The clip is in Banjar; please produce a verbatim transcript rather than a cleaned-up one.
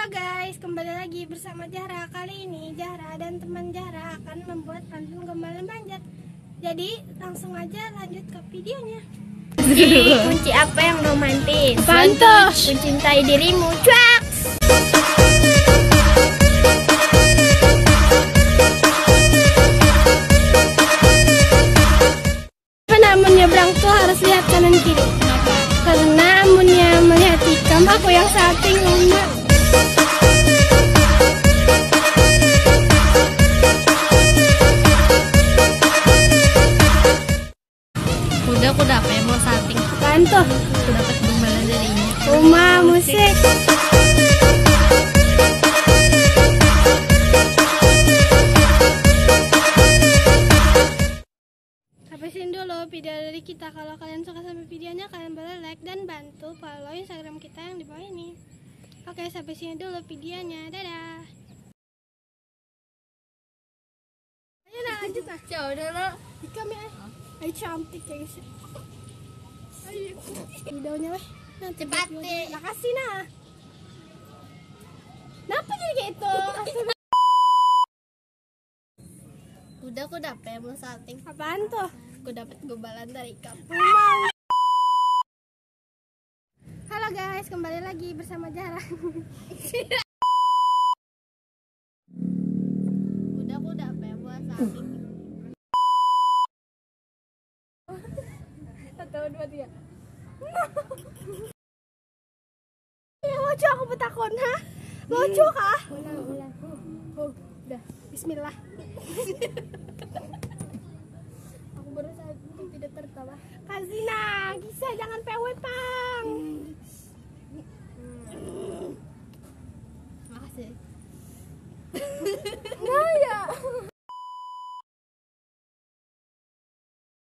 Guys, kembali lagi bersama Zahra. Kali ini Zahra dan teman Zahra akan membuat pantun Gombalan Banjar. Jadi, langsung aja lanjut ke videonya. Kunci apa yang romantis? Pantos. Mencintai dirimu, cuaks. Namun nyebrang tuh harus lihat kanan kiri. Karena amunnya melihat ikam, aku yang salting, Mama. Kuda, kuda apa yang mau salting? Apaan tuh? Aku dapat gombalan darinya. Uma musik. Sampai sini dulu video dari kita. Kalau kalian suka sama videonya, kalian boleh like dan bantu follow Instagram kita yang di bawah ini. Oke, sampai sini dulu videonya. Dadah. Ayo nah, lanjut nah. Jauh dulu. Ikam ya. Ayo cantik ya guys. Ayo. Videonya weh. Nah, Cepat deh. Makasih nah. Kenapa jadi kayak itu? Kuda, kuda apa yang mau salting? Apaan tuh? Aku dapat gombalan dari kamu. Halo guys, kembali lagi bersama Zahra. Kuda, kuda apa yang mau salting? Satu, dua, tiga. Ya, lucu aku betakon, ha? Lucu kah? Ulang, ulang. Oh, udah. Bismillah. Aku berusaha untuk tidak tertawa. Kazina, bisa jangan P W pang. Makasih.